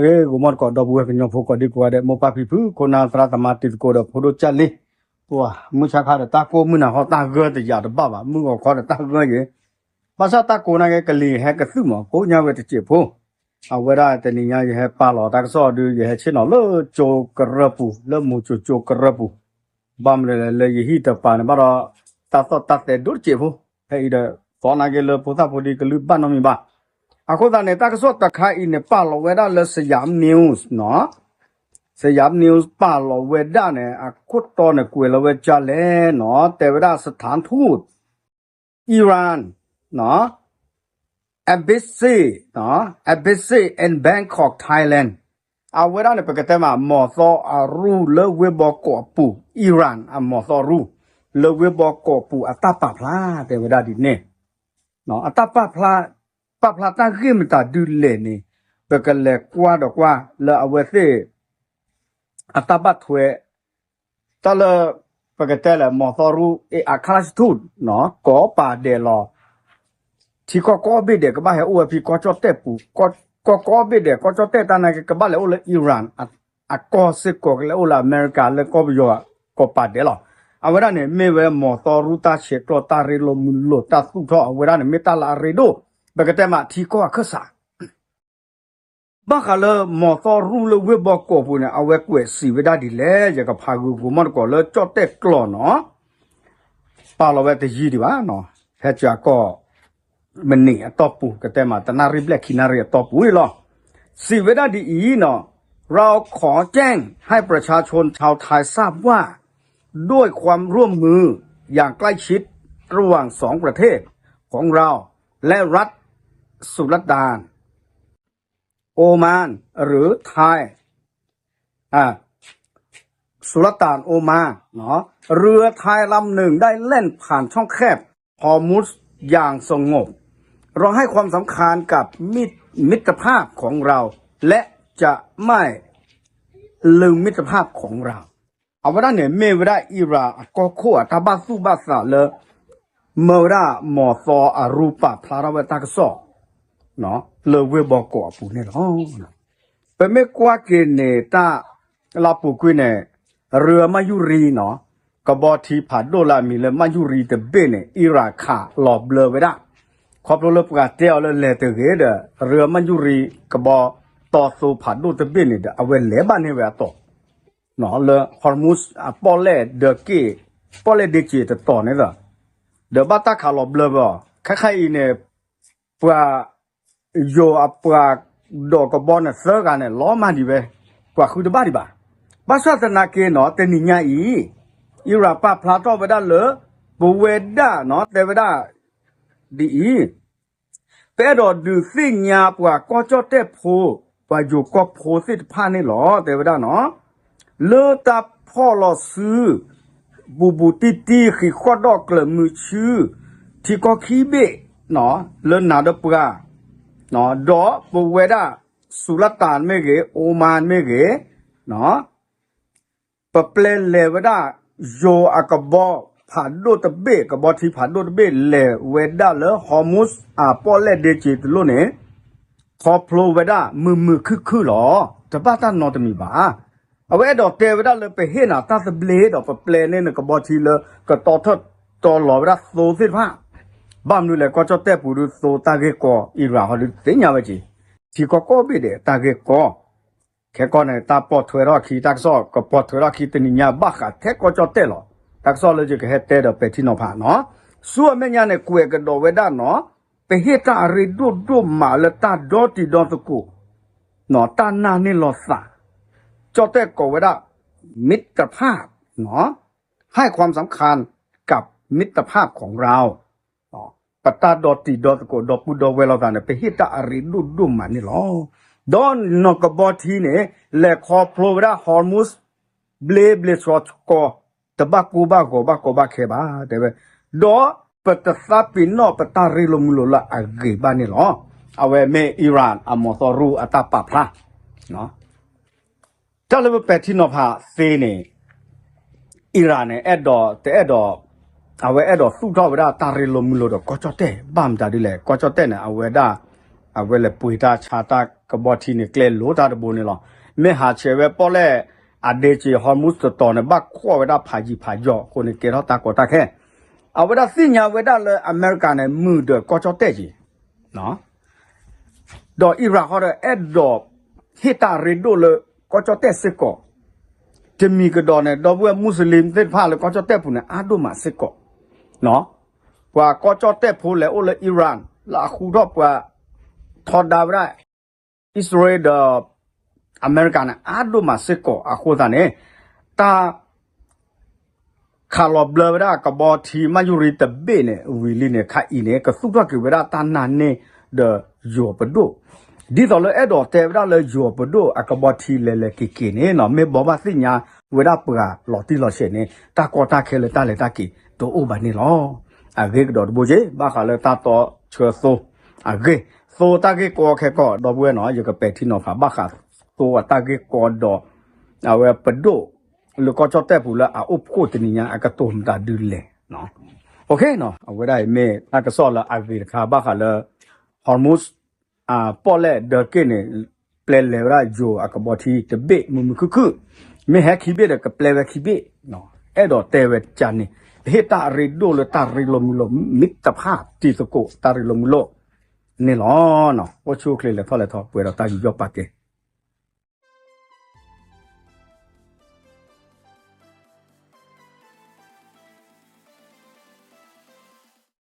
ဂ့ၤ ဂီၤမီၢ်တကိး ဒီပုၢ်ဝဲၢ်ကညီဖိကိးဒံကိးဂၤဒဲး မိၢ်ပၢ်ဖံဖု ခိၣ်နၢ်သရၣ်သမါတံၤသကိးဒီးဖိဒိၣ်ကၢ်လံ, ပှၤမုၢ်ဆါခါဒီးတၢ်ကိၢ်မုၢ်နၤဃီတၢ်ဂၢၢ်တယာ်တဘၣ်ဘၣ် မုၢ်ဂီၤခီဒီးတၢ်ဂၢၢ်ယဲ, ဘၣ်ဆၣ်တၢ်ကိးနာ်က့ကလံၤဟဲကသုၣ်မး ကိးညါဝဲတစဲးဖိ, အဝဲဒၣ်တနံၤညါယဟဲပာ်လီၤတၢ်ကစီၣ်ဒုး ယဟဲဆ့ၣ်နီၤလၢကၠိကရၢၢ်ပူၤ လၢမူကၠိကၠိကရၢၢ်ပူၤ, ဘၣ်မနုၤလဲၣ်လၢယဟံၣ်တပၤန့ၣ်ဘၣ်ဒီး တၢ်သီၣ်တၢ်သဲဒိၣ်တစဲးဖိ, ဖဲအံၤဒီး သီနာ်က့လၢဖိသၣ်ဖိဒံကလုၢ်ဘၣ်နီတမံၤဘၣ်. အဃိသတးန့ၣ် တၢ်ကစီၣ်တခါအံၤန့ၣ် ပာ်လီၤဝဲဒၣ်လၢ Siam News နီၤ, Siam News ပာ်လီၤဝဲဒၣ်န့ၣ် အခိၣ်တီန့ၣ်ကွဲးလီၤဝဲဒ်လဲၣ်နီၤ, တဲဝဲဒၣ် สถานทูต Iran နီၤ, Embassy နီၤ, Embassy in Bangkok, Thailand အဝဲဒၣ်န့ၣ် ပကတဲမး မီၢ်သီအရူလၢဝ့ၢ်ဘီကိးအပူၤ Iran အမီၢ်သီရူ လၢဝ့ၢ်ဘီကိးပူၤအတၢ်ပာ်ဖျါ တဲဝဲဒၣ်ဒ်န့ၣ်, အတၢ်ပာ်ဖျါ ပာ်ဖျါတၢ်ဂ့ၢ်မတၤဒ်လဲၣ်န့ၣ် ပကလဲၤကွၢ်ဒီးကွၢ်လၢအဝဲသ့ၣ် အတၢ်ဘၣ်ထွဲ တၢ်လၢ ပကတဲလၢ မီၢ်သီရူ အ့ အคณะทูต နီၤ ကိးပာ်ဒဲးလီၤ ထံကီၢ်ကိးဘ့ၣ်ဒဲး ကဘၣ်ဟဲအိၣ်ဝဲဖဲကီၢ်ကၠီၣ်တဲၣ်ပူၤ, ကီၢ်ကိးဘ့ၣ်ဒဲး ကီၢ်ကၠီၣ်တဲၣ်တၢ်နာ်က့ ကဘၣ်လဲၤအိၣ်လၢ Iran အကီၢ်စ့ၢ်ကီး ကလဲၤအိၣ်လၢအမဲရကၤ လၢကီၢ်ပယီၤ ကိးပာ်ဒဲးလီၤ. အဝဲဒၣ်န့ၣ် မ့ၢ်ဝဲမီၢ်သီရူတၢ်ဆဲးကျိး တၢ်ရ့လိာ်မုာ်လိာ် တၢ်သူၣ်ထီၣ် အဝဲဒၣ်န့ၣ် မ့ၢ်တၢ်လၢအရ့ဒိၣ် ပကတဲမး ထံကီၢ်အခၢၣ်စး ဘၣ်ဃးလၢမီၢ်သီရူလၢဝ့ၢ်ဘီကိးပူၤန့ၣ် အဝဲကွဲးစံးဝဲဒၣ်ဒ်လဲၣ်, ယကဖးဂုာ်ဂိၤမီၢ်တကိးလၢကၠီၣ်တဲၣ်ကျိာ်နီၤ, ပာ်လီၤဝဲတယံာ်ဒံးဘၣ်, ဖဲစှၤကီၢ် မနံၤအတီၢ်ပူၤ ကတဲမး တနၣ်ရံၣ်ဘျဲၣ်ခံနၣ်ရံၣ်အတီၢ်ပူၤန့ၣ်လီၤ. စံးဝဲဒၣ်ဒ်အံၤနီၤ, เราขอแจ้งให้ประชาชนชาวไทยทราบว่า ด้วยความร่วมมืออย่างใกล้ชิดระหว่างสองประเทศของเราและรัฐสุลต่าน โอมาน หรือไทย อ่า สุลต่านโอมาน เนาะ เรือไทยลำหนึ่งได้แล่นผ่านช่องแคบฮอร์มุซอย่างสงบ เราให้ความสำคัญกับมิตร มิตรภาพของเรา และจะไม่ลืมมิตรภาพของเรา အဝဲဒၣ်န့ၣ် မ့ၢ်ဝဲဒၣ် Iran အကီၢ်ခိၣ်အတၢ်ဘၣ်သူၣ်ဘၣ်သးလၢ မၢဝဲဒၣ်မီၢ်သီအရူပာ်ဖျါထီၣ်ဝဲတၢ်ကစီၣ် လၢဝ့ၢ်ဘီကိးအပူၤန့ၣ်လီၤ. ပမ့ၢ်ကွၢ်က့ၤန့ၣ် တၢ်လၢပူၤကွံာ်န့ၣ် ရၢမၣ်ယူၣ်ရံနီၤ ကဘီထံဖးဒိၣ်လၢအမံၤလၢမၣ်ယူၣ်ရံတဘ့ၣ်န့ၣ် Iran ခးလီၤဘျၢဝဲဒၣ် ခီဖျိလၢပှၤတဲအီၤလၢလဲၤတဂ့ၤဒီး ရၢမၣ်ယူၣ်ရံကဘီတီသိဖးဒိၣ်တဘ့ၣ်န့ၣ်ဒီး အဝဲလဲၤဘၣ်န့ၢ်ဝဲအတီၤ လၢ Hormuz အပီၣ်လဲၣ်ဒၢက့ၣ် ပီၣ်လဲၣ်ဒ့က့ၣ်တတီၤန့ၣ်လီၤ. ဒီးဘၣ်တၢ်ခးလီၤဘျၢဘၢအီၤ ခဲခါအံၤန့ၣ် ပှၤ ယိၤအပှၤဒိးကဘီန့ၣ် သၢဂၤန့ၣ် လီၤမၢ်ဒံးဝဲ ပှၤဃုတဘၣ်ဒံးဘၣ်. ဘၣ်ဆၣ်သနာ်က့နီၤ တနံၤညါအံၤ Iran ပာ်ဖျါထီၣ်ဝဲဒၣ်လၢ ပဝဲဒၣ်နီၤ တဲဝဲဒၣ် ဒ်အံၤ ပအဲၣ်ဒိးဒုးသ့ၣ်ညါပှၤကီၢ်ကၠီၣ်တဲၣ်ဖိ ပှၤယိၤကီၢ်ဖိသ့ၣ်တဖၣ်န့ၣ်လီၤ တဲဝဲဒၣ်နီၤ လၢတၢ်ဖီၣ်လီၤစု ဘူးဘူးတံၢ်တံၢ် ဃံးဃီၣ်ဒီးကျၢၤမုာ်ဆူ ထံကီၢ်ခံဘ့ၣ် လၢနၤဒီးပှၤ ဒီးပဝဲဒၣ် စူၤလတၢၣ်မ့ၢ်ဂ့ၤ အိမါမ့ၢ်ဂ့ၤ ပပျဲလဲၤဝဲဒၣ် ယိၤအကဘီဖးဒိၣ်တဘ့ၣ် ကဘီထံဖးဒိၣ်တဘ့ၣ် လဲၤဝဲဒၣ်လၢ Hormuz အပီၣ်လဲၣ်ဒ့က့ၤတလိၣ်န့ၣ် ခီဖျိဝဲဒၣ်မုာ်မုာ်ခုၣ်ခုၣ်လီၤ. တဘၣ်တၢ်နီတမံၤဘၣ်. အဝဲအဲၣ်ဒိးတဲဝဲဒၣ်လၢပဟ့ၣ်နၤတၢ်သဘျ့ဒီး ပပျဲန့ၢ်နကဘီထံလၢ ကတီထၢၣ်တီလီၤဝဲဒၣ်သိသ့ၣ်တဖၣ် ဘၣ်မနုၤလဲၣ် ကီၢ်ကၠီၣ်တဲၣ်ပူၤဒုးသိတၢ်ဂ့ၢ်ကီ Iran ဟီဒုးသ့ၣ်ညါဝဲက့ၤ ထံကီၢ်ကိးဘ့ၣ်ဒဲးတၢ်ဂ့ၢ်ကီ ခဲကီၢ်န့ၣ် တၢ်ပိာ်ထွဲထီၣ်အခံ တၢ်ကစီၣ်ကပိာ်ထွဲထီၣ်အခံတနံၤညါဘၣ်ဃးထဲကီၢ်ကၠီၣ်တဲၣ်လီၤ. တၢ်ကစီၣ်လၢယကဟဲတဲဒီးပဲာ်ထံနီၤဖးနီၤ ဆူအမဲာ်ညါန့ၣ် ကွဲးကဒီးဝဲဒၣ်နီၤ ပဟ့ၣ်တၢ်အရ့ဒိၣ်ဒိၣ်မးလၢတၢ်ဒီတံၤဒီသကိး တၢ်နာ်န့ၢ်လီၤသး ကၠီၣ်တဲၣ်ကိးဝဲဒၣ် มิตรภาพ ให้ความสำคัญกับมิตรภาพของเรา ပတၢ်ဒီတံၤဒီသကိး ဒီပုၢ်ဒီဝဲၢ်လိာ်သးန့ၣ် ပဟ့ၣ်တၢ်အရ့ဒိၣ်ဒိၣ်မးန့ၣ်လီၤ. ဒီးနီၢ်ကဘီထံန့ၣ် လဲၤခီဖျိဝဲဒၣ် Hormuz ဘျ့ဘျ့ဆှီဆှီ တဘၣ်ကိၢ်ဘၣ်ဂီၤဘၣ်ကီဘၣ်ခဲဘၣ် တဲဝဲ, ဒီးပတသးပ့ၤနီၣ်ပတၢ်ရ့လိာ်မုာ်လိာ်လၢအဂ့ၤဘၣ်န့ၣ်လီၤ. အဝဲမ့ၢ် Iran အမီၤသီရူအတၢ်ပာ်ဖျါ တၢ်လၢပပဲာ်ထံနီၤဖးသ့န့ၣ် Iran န့ၣ် အဲၣ်ဒိး တအဲၣ်ဒိး အဝဲအဲၣ်ဒိးသူၣ်ထီၣ်ဝဲဒၣ်တၢ်ရ့လိာ်မုာ်လိာ်ဒီးကီၢ်ကၠီၣ်တဲၣ် ဘၣ်မတၤဒ်လဲၣ် ကီၢ်ကၠီၣ်တဲၣ်န့ၣ် အဝဲဒၣ် အဝဲလဲၤပှ့ၤတၢ်ဆါတၢ် ကဘီထံန့ၣ် ကျဲလိၤတၢ်တဘိန့ၣ်လီၤ. မ့ၢ်ဟးဆှဲးဝဲပီၣ်လဲၣ် အဒ့က့ၤ Hormuz တတီၤန့ၣ် ဘၣ်ကွၢ်ဝဲဒၣ်ဖးယံၤဖးယီၤအဃိန့ၣ် ကဲထီၣ်တၢ်ကီတၢ်ခဲ အဝဲဒၣ်သ့ၣ်ညါဝဲဒၣ်လၢအမဲရကၤန့ၣ် မုာ်ဒီးကီၢ်ကၠီၣ်တဲၣ်က့ၤ ဒီး Iran ဃီဒီး အဲၣ်ဒိးဟ့ၣ်တၢ်ရ့ဒိၣ်လၢကီၢ်ကၠီၣ်တဲၣ်စ့ၢ်ကီး, တမံၤကဒီးန့ၣ် ဒီပုၢ်ဝဲၢ် Muslim သ့ၣ်တဖၣ်လၢကီၢ်ကၠီၣ်တဲၣ်ပူၤန့ၣ် အါဒိၣ်မးစ့ၢ်ကီး, ပှၤကီၢ်ကၠီၣ်တဲၣ်ဖိလဲၤအိၣ်လၢ Iran လၢအဃူထီၣ်ပှၤထီဒါဝဲဒၣ် အံၣ်စရ့လးဒီး အမဲရကၤန့ၣ် အါဒိၣ်မးစ့ၢ်ကီးအဃိသတးန့ၣ် တၢ် ခးလီၤဘျၢဝဲဒၣ်ကဘီထံမၤယူၤရံတဘ့ၣ်န့ၣ် ဝံၤလံန့ၣ် ခါအံၤန့ၣ် ကသူၣ်ထီၣ်က့ၤဝဲဒၣ်တၢ်နာ်န့ၢ်ဒီးယိၤပဒိၣ်, ဒ်သိးလၢအဲၣ်ဒိးတဲဝဲဒၣ်လၢယိၤပဒိၣ်အကဘီထံလဲၤလဲၤက့ၤက့ၤန့ၣ်နီၤ မ့ၢ်ဘိးဘၣ်သ့ၣ်ညါဝဲဒၣ်ပှၤလီၤတံၢ်လီၤဆဲးန့ၣ် တၢ်ကီတၢ်ခဲလၢတၢ်လဲၤတၢ်က့ၤတအိၣ်ဘၣ်န့ၣ်လီၤ. အဂ့ၢ်ကဒီးတဘိက့ ဘၣ်ဃးလၢတၢ်တီဆှၢသိ အဂ့ၢ် သိတၢ်ဂ့ၢ်ကီခဲကီၢ် ဒီပုၢ်ဝဲၢ်နီၤ ယကပဲာ်ထံနီၤဖးဘၣ်ဃးသိအတၢ်ဂ့ၢ်ကီဒီး အဝဲပဒိၣ် လၢကီၢ်ကၠီၣ်တဲၣ်ပူၤလၢအအိၣ်ဖှိၣ်တနံၤညါ အကတိၤမတၤဒုလဲၣ်. အဝဲဒၣ်အံၤမ့ၢ်တၢ်ကစီၣ်လၢအဂ့ၤတခါ ဘၣ်ဃးလၢ Hormuz ပီၣ်လဲၣ်ဒၢးက့ၣ်န့ၣ် ပျဲလဲၤဝဲဒၣ်ယိၤအကဘီထံတဘ့ၣ်မုာ်မုာ်ခုၣ်ခုၣ်, မ့ၢ်ဟဲခံဘ့ၣ်ဒီးကပျဲဝဲခံဘ့ၣ်, အဲၣ်ဒိးတဲဝဲကန့ၣ် ပဟ့ၣ်တၢ်ရ့ဒိၣ်လၢတၢ်ရ့လိာ်မုာ်လိာ် မ့ၢ်တဖၣ်တံၤသကိးတၢ်ရ့လိာ်မုာ်လိာ်န့ၣ်လီၤ. အိၣ်ဆူၣ်အိၣ်ချ့လဲၤထီၣ်လဲၤထီ ပှဲၤဒီးတၢ်ယူးယီၣ်ပာ်ကဲ